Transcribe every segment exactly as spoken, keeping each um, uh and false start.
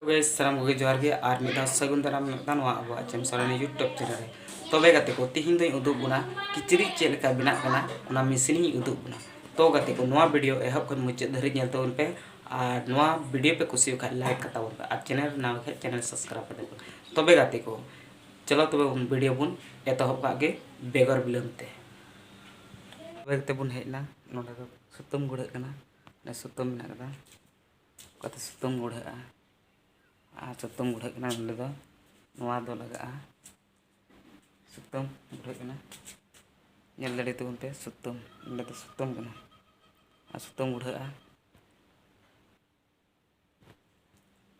ᱜᱮ ᱥᱟᱱᱟᱢ ᱠᱚᱜᱮ ᱡᱚᱦᱟᱨ ᱜᱮ, ᱟᱨ ᱢᱤᱫ ᱫᱷᱟᱣ ᱥᱟᱹᱜᱩᱱ ᱫᱟᱨᱟᱢ ᱢᱮᱱᱟᱜ ᱠᱟᱱᱟ ᱱᱚᱣᱟ ᱟᱵᱚᱣᱟᱜ ᱪᱮᱢᱥᱟᱨᱟᱱᱤ YouTube ᱪᱮᱱᱮᱞ ᱨᱮ᱾ ᱛᱚᱵᱮ ᱜᱟᱛᱮ ᱠᱚ, ᱛᱤᱦᱤᱧ ᱫᱚᱧ ᱩᱫᱩᱜ ᱵᱚᱱᱟ ᱠᱤᱪᱨᱤᱡ ᱪᱮᱫ ᱞᱮᱠᱟ ᱵᱮᱱᱟᱜ ᱠᱟᱱᱟ, ᱚᱱᱟ ᱢᱮᱥᱤᱱᱤᱧ ᱩᱫᱩᱜ ᱵᱚᱱᱟ᱾ ᱛᱚ ᱜᱟᱛᱮ ᱠᱚ, ᱱᱚᱣᱟ ᱵᱷᱤᱰᱤᱭᱳ ᱮᱦᱚᱵ ᱠᱷᱚᱱ ᱢᱩᱪᱟᱹᱫ ᱫᱷᱟᱹᱨᱤᱡ ᱧᱮᱞ ᱛᱟᱵᱚᱱ ᱯᱮ, ᱟᱨ ᱱᱚᱣᱟ ᱵᱷᱤᱰᱤᱭᱳ ᱯᱮ ᱠᱩᱥᱤᱭᱟᱜ ᱠᱷᱟᱱ ᱞᱟᱭᱤᱠ ᱠᱟᱛᱟ ᱵᱚᱱ ᱯᱮ, ᱟᱨ ᱪᱮᱱᱮᱞ ᱨᱮ ᱱᱟᱣᱟ ᱠᱷᱟᱱ ᱪᱮᱱᱮᱞ ᱥᱟᱵᱥᱠᱨᱟᱭᱤᱵ ᱠᱟᱛᱟ ᱵᱚᱱ᱾ ᱛᱚᱵᱮ ᱜᱟᱛᱮ ᱠᱚ, ᱪᱚᱞᱚ ᱛᱚᱵᱮ ᱵᱚᱱ ᱵᱷᱤᱰᱤᱭᱳ ᱵᱚᱱ ᱮᱛᱚᱦᱚᱵ ᱠᱟᱜ ᱜᱮ ᱵᱮᱜᱚᱨ ᱵᱤᱞᱚᱢ ᱛᱮ᱾ ᱛᱚᱵᱮ ᱜᱟᱛᱮ ᱵᱚᱱ ᱦᱮᱡ ᱮᱱᱟ, ᱱᱚᱰᱮ ᱫᱚ ᱥᱩᱛᱟᱹᱢ ᱜᱩᱲᱦᱟᱹᱜ ᱠᱟᱱᱟ, ᱱᱚᱰᱮ ᱥᱩᱛᱟᱹᱢ ᱢᱮᱱᱟᱜ ᱠᱟᱫᱟ, ᱚᱠᱟᱛᱮ ᱥᱩᱛᱟᱹᱢ ᱜᱩᱲᱦᱟᱹᱜᱼᱟ᱾ ᱟᱨ ᱥᱩᱛᱟᱹᱢ ᱜᱩᱲᱦᱟᱹᱜ ᱠᱟᱱᱟ ᱱᱚᱰᱮ ᱫᱚ, ᱱᱚᱣᱟ ᱫᱚ ᱞᱟᱜᱟᱜᱼᱟ᱾ ᱥᱩᱛᱟᱹᱢ ᱜᱩᱲᱦᱟᱹᱜ ᱠᱟᱱᱟ, ᱧᱮᱞ ᱫᱟᱲᱮ ᱛᱟᱵᱚᱱ ᱯᱮ, ᱥᱩᱛᱟᱹᱢ, ᱱᱚᱰᱮ ᱫᱚ ᱥᱩᱛᱟᱹᱢ ᱠᱟᱱᱟ᱾ ᱟᱨ ᱥᱩᱛᱟᱹᱢ ᱜᱩᱲᱦᱟᱹᱜᱼᱟ,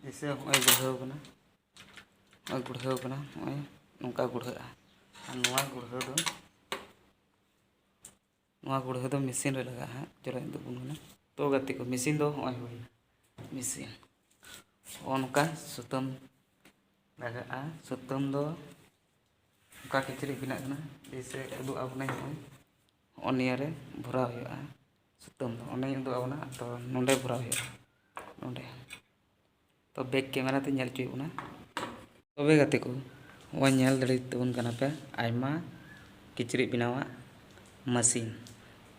ᱡᱮᱭᱥᱮ ᱦᱚᱸᱜᱼᱚᱭ ᱜᱩᱲᱦᱟᱹᱣ ᱠᱟᱱᱟ, ᱱᱚᱜᱼᱚᱭ ᱜᱩᱲᱦᱟᱹᱣ ᱠᱟᱱᱟ, ᱱᱚᱜᱼᱚᱭ ᱱᱚᱝᱠᱟ ᱜᱩᱲᱦᱟᱹᱜᱼᱟ᱾ ᱟᱨ ᱱᱚᱣᱟ ᱜᱩᱲᱦᱟᱹᱣ ᱫᱚ, ᱱᱚᱣᱟ ᱜᱩᱲᱦᱟᱹᱣ ᱫᱚ ᱢᱮᱥᱤᱱ ᱨᱮ ᱞᱟᱜᱟᱜᱼᱟ ᱦᱟᱸᱜ, ᱪᱚᱞᱚ ᱩᱫᱩᱜ ᱟᱵᱚᱱ ᱠᱟᱱᱟ᱾ ᱛᱚ ᱜᱟᱛᱮ ᱠᱚ, ᱢᱮᱥᱤᱱ ᱫᱚ ᱦᱚᱸᱜᱼᱚᱭ ᱦᱩᱭᱱᱟ, ᱢᱮᱥᱤᱱ᱾ ᱦᱚᱸᱜᱼᱚ ᱱᱚᱝᱠᱟ ᱥᱩᱛᱟᱹᱢ ᱞᱟᱜᱟᱜᱼᱟ᱾ ᱥᱩᱛᱟᱹᱢ ᱫᱚ ᱚᱠᱟ ᱠᱤᱪᱨᱤᱡ ᱵᱮᱱᱟᱜ ᱠᱟᱱᱟ, ᱡᱮᱭᱥᱮ ᱩᱫᱩᱜ ᱟᱵᱚᱱᱟᱹᱧ ᱱᱚᱜᱼᱚᱭ, ᱦᱚᱸᱜᱼᱚ ᱱᱤᱭᱟᱹ ᱨᱮ ᱵᱷᱚᱨᱟᱣ ᱦᱩᱭᱩᱜᱼᱟ ᱥᱩᱛᱟᱹᱢ ᱫᱚ, ᱚᱱᱮᱧ ᱩᱫᱩᱜ ᱟᱵᱚᱱᱟ᱾ ᱛᱚ ᱱᱚᱸᱰᱮ ᱵᱷᱚᱨᱟᱣ ᱦᱩᱭᱩᱜᱼᱟ, ᱱᱚᱸᱰᱮ᱾ ᱛᱚ ᱵᱮᱠ ᱠᱮᱢᱮᱨᱟ ᱛᱮ ᱧᱮᱞ ᱦᱚᱪᱚᱭᱮᱫ ᱵᱚᱱᱟ᱾ ᱛᱚᱵᱮ ᱜᱟᱛᱮ ᱠᱚ, ᱱᱚᱜᱼᱚᱭ ᱧᱮᱞ ᱫᱟᱲᱮ ᱛᱟᱵᱚᱱ ᱠᱟᱱᱟ ᱯᱮ ᱟᱭᱢᱟ ᱠᱤᱪᱨᱤᱡ ᱵᱮᱱᱟᱣᱟᱜ ᱢᱮᱥᱤᱱ᱾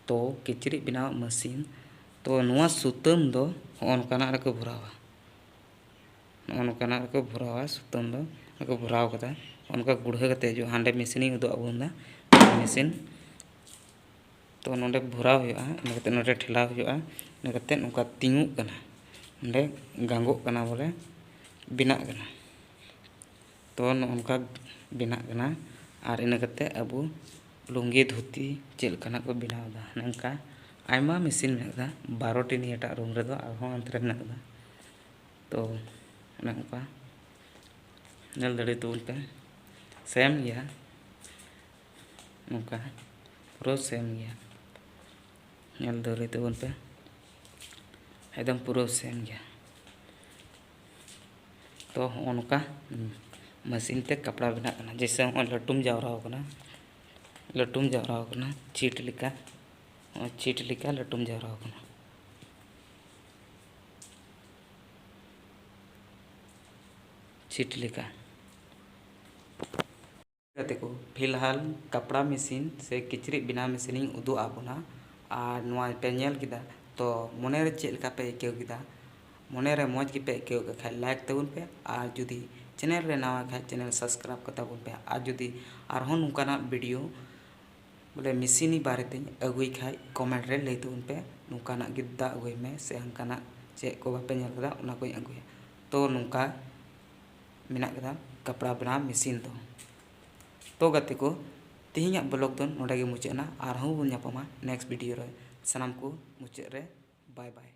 ᱛᱚ ᱠᱤᱪᱨᱤᱡ ᱵᱮᱱᱟᱣᱟᱜ ᱢᱮᱥᱤᱱ, ᱛᱚ ᱱᱚᱣᱟ ᱥᱩᱛᱟᱹᱢ ᱫᱚ ᱦᱚᱸᱜᱼᱚ ᱱᱚᱝᱠᱟᱱᱟᱜ ᱨᱮᱠᱚ ᱵᱷᱚᱨᱟᱣᱟ᱾ ᱱᱚᱜᱼᱚ ᱱᱚᱝᱠᱟᱱᱟᱜ ᱨᱮᱠᱚ ᱵᱷᱚᱨᱟᱣᱟ, ᱥᱩᱛᱟᱹᱢ ᱫᱚ ᱨᱮᱠᱚ ᱵᱷᱚᱨᱟᱣ ᱠᱟᱫᱟ᱾ ᱚᱱᱠᱟ ᱜᱩᱲᱦᱟᱹ ᱠᱟᱛᱮ ᱦᱤᱡᱩᱜᱼᱟ, ᱦᱟᱸᱰᱮ ᱢᱮᱥᱤᱱᱤᱧ ᱩᱫᱩᱜ ᱟᱵᱚᱱ ᱫᱟ, ᱢᱮᱥᱤᱱ᱾ ᱛᱚ ᱱᱚᱰᱮ ᱵᱷᱚᱨᱟᱣ ᱦᱩᱭᱩᱜᱼᱟ, ᱤᱱᱟᱹ ᱠᱟᱛᱮ ᱱᱚᱰᱮ ᱴᱷᱮᱞᱟᱣ ᱦᱩᱭᱩᱜᱼᱟ, ᱤᱱᱟᱹ ᱠᱟᱛᱮ ᱱᱚᱝᱠᱟ ᱛᱤᱸᱜᱩᱜ ᱠᱟᱱᱟ, ᱱᱚᱰᱮ ᱜᱟᱸᱜᱚᱜ ᱠᱟᱱᱟ, ᱵᱚᱞᱮ ᱵᱮᱱᱟᱜ ᱠᱟᱱᱟ᱾ ᱛᱚ ᱱᱚᱜᱼᱚ ᱱᱚᱝᱠᱟ ᱵᱮᱱᱟᱜ ᱠᱟᱱᱟ᱾ ᱟᱨ ᱤᱱᱟᱹ ᱠᱟᱛᱮ ᱟᱵᱚ ᱞᱩᱝᱜᱤ ᱫᱷᱩᱛᱤ ᱪᱮᱫ ᱞᱮᱠᱟᱱᱟᱜ ᱠᱚ ᱵᱮᱱᱟᱣ ᱮᱫᱟ, ᱱᱚᱝᱠᱟ ᱟᱭᱢᱟ ᱢᱮᱥᱤᱱ ᱢᱮᱱᱟᱜ ᱠᱟᱫᱟ, ᱵᱟᱨᱚᱴᱤ ᱱᱤᱭᱟᱹᱴᱟᱜ ᱨᱩᱢ ᱨᱮᱫᱚ, ᱟᱨᱦᱚᱸ ᱦᱟᱱᱛᱮ ᱨᱮ ᱢᱮᱱᱟᱜ ᱠᱟᱫᱟ᱾ ᱛᱚ ᱚᱱᱮ ᱚᱱᱠᱟ ᱧᱮᱞ ᱫᱟᱲᱮ ᱛᱟᱵᱚᱱ ᱯᱮ, ᱥᱮᱢ ᱜᱮᱭᱟ, ᱱᱚᱝᱠᱟ ᱯᱩᱨᱟᱹ ᱥᱮᱢ ᱜᱮᱭᱟ, ᱧᱮᱞ ᱫᱟᱲᱮ ᱛᱟᱵᱚᱱ ᱯᱮ, ᱮᱠᱫᱚᱢ ᱯᱩᱨᱟᱹ ᱥᱮᱢ ᱜᱮᱭᱟ᱾ ᱛᱚ ᱦᱚᱸᱜᱼᱚ ᱱᱚᱝᱠᱟ ᱢᱮᱥᱤᱱ ᱛᱮ ᱠᱟᱯᱲᱟ ᱵᱮᱱᱟᱜ ᱠᱟᱱᱟ᱾ ᱡᱮᱭᱥᱮ ᱦᱚᱸᱜᱼᱚᱭ ᱞᱟᱹᱴᱩᱢ ᱡᱟᱣᱨᱟ ᱟᱠᱟᱱᱟ, ᱞᱟᱹᱴᱩᱢ ᱡᱟᱣᱨᱟ ᱟᱠᱟᱱᱟ ᱪᱷᱤᱴ ᱞᱮᱠᱟ, ᱦᱚᱸᱜᱼᱚᱭ ᱪᱷᱤᱴ ᱞᱮᱠᱟ ᱞᱟᱹᱴᱩᱢ ᱡᱟᱣᱨᱟ ᱟᱠᱟᱱᱟ᱾ ᱪᱷᱤᱴ ᱞᱮᱠᱟ᱾ ᱜᱟᱛᱮ ᱠᱚ, ᱯᱷᱤᱞᱦᱟᱞ ᱠᱟᱯᱲᱟ ᱢᱮᱥᱤᱱ ᱥᱮ ᱠᱤᱪᱨᱤᱡ ᱵᱮᱱᱟᱣ ᱢᱮᱥᱤᱱ ᱤᱧ ᱩᱫᱩᱜ ᱟᱵᱚᱱᱟ᱾ ᱟᱨ ᱱᱚᱣᱟ ᱯᱮ ᱧᱮᱞ ᱠᱮᱫᱟ, ᱛᱚ ᱢᱚᱱᱮᱨᱮ ᱪᱮᱫ ᱞᱮᱠᱟ ᱯᱮ ᱟᱹᱭᱠᱟᱹᱣ ᱠᱮᱫᱟ? ᱢᱚᱱᱮᱨᱮ ᱢᱚᱡᱽ ᱜᱮᱯᱮ ᱟᱹᱭᱠᱟᱹᱣ ᱠᱮᱫ ᱠᱷᱟᱡ ᱞᱟᱭᱤᱠ ᱛᱟᱵᱚᱱ ᱯᱮ, ᱟᱨ ᱡᱩᱫᱤ ᱪᱮᱱᱮᱞ ᱨᱮ ᱱᱟᱣᱟ ᱠᱷᱟᱡ ᱪᱮᱱᱮᱞ ᱥᱟᱵᱥᱠᱨᱟᱭᱤᱵ ᱠᱟᱛᱟ ᱵᱚᱱ ᱯᱮ᱾ ᱟᱨ ᱡᱩᱫᱤ ᱟᱨᱦᱚᱸ ᱱᱚᱝᱠᱟᱱᱟᱜ ᱵᱷᱤᱰᱤᱭᱳ ᱵᱚᱞᱮ ᱢᱮᱥᱤᱱ ᱵᱟᱨᱮᱛᱮᱧ ᱟᱹᱜᱩᱭ ᱠᱷᱟᱡ ᱠᱚᱢᱮᱱᱴ ᱨᱮ ᱞᱟᱹᱭ ᱛᱟᱵᱚᱱ ᱯᱮ, ᱱᱚᱝᱠᱟᱱᱟᱜ ᱜᱮ ᱫᱟᱜ ᱟᱹᱜᱩᱭ ᱢᱮ ᱥᱮ ᱦᱟᱱᱠᱟᱱᱟᱜ ᱪᱮᱫ ᱠᱚ ᱵᱟᱯᱮ ᱧᱮᱞ ᱠᱟᱫᱟ ᱚᱱᱟ ᱠᱚᱧ ᱟᱹᱜᱩᱭᱟ᱾ ᱛᱚ ᱱᱚᱝᱠᱟ ᱢᱮᱱᱟᱜ ᱠᱟᱫᱟ ᱠᱟᱯᱲᱟ ᱵᱮᱱᱟᱣ ᱢᱮᱥᱤᱱ ᱫᱚ᱾ ᱛᱚ ᱜᱟᱛᱮ ᱠᱚ, ᱛᱮᱦᱮᱧᱟᱜ ᱵᱞᱚᱜ ᱫᱚ ᱱᱚᱰᱮ ᱜᱮ ᱢᱩᱪᱟᱹᱫ ᱮᱱᱟ᱾ ᱟᱨᱦᱚᱸ ᱵᱚᱱ ᱧᱟᱯᱟᱢᱟ ᱱᱮᱠᱥᱴ ᱵᱷᱤᱰᱤᱭᱳ ᱨᱮ᱾ ᱥᱟᱱᱟᱢ ᱠᱚ ᱢᱩᱪᱟᱹᱫ ᱨᱮ ᱵᱟᱭ ᱵᱟᱭ᱾